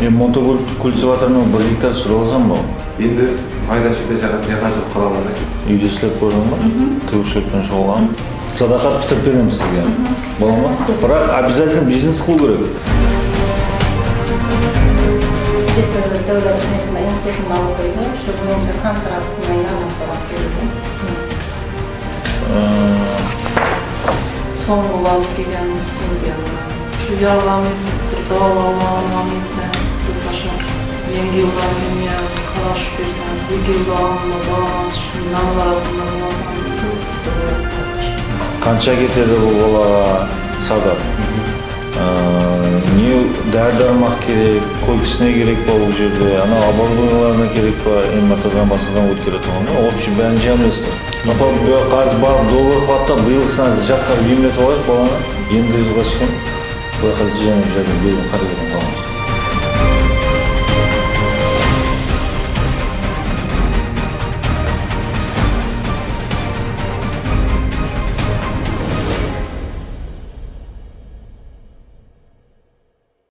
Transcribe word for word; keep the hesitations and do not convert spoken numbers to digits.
Montagul kultivatorınan bir gektar súrip alasań ba? Endi ayda-súyde jaǵat ne qanshalik qala aladi? Úyde islep kórdiń ba? Tigivshilik penen shuǵıllanıp. Sadaqat pitirip beremiz sizge. Bola ma? Biraq обязательно biznes qılıw kerek. Chet davlat nesinde institutında oqıydı, shu boyınsha kontraktına yardım sorap keldi. Sońǵı balıp kelgen Húseynge. Shu yardım etip, bir dawalawlarına netseńiz, bir qashan yangi yıldan keyin menen qarashıp berseńiz, eki yıldan aldın da dawalaǵan ushın nazaratında bolmasam, dep. Qansha ketedi bul balaǵa sadaq? Ne dári-dármaq kerek, kókisine kerek pa bul jerde, ana оборудованиеlarına kerek pa, MRTdan basqadan ótkeretuǵın. Общем, bárin jámlestir. Apa, bu yaqqa házir barıp dollar qıladı da, bıyılǵısın házir jatqa emletip alayıq balanı. Endigi jılǵa shekem Quday qálese jáne bir jerden belgili qarajatın tabaman.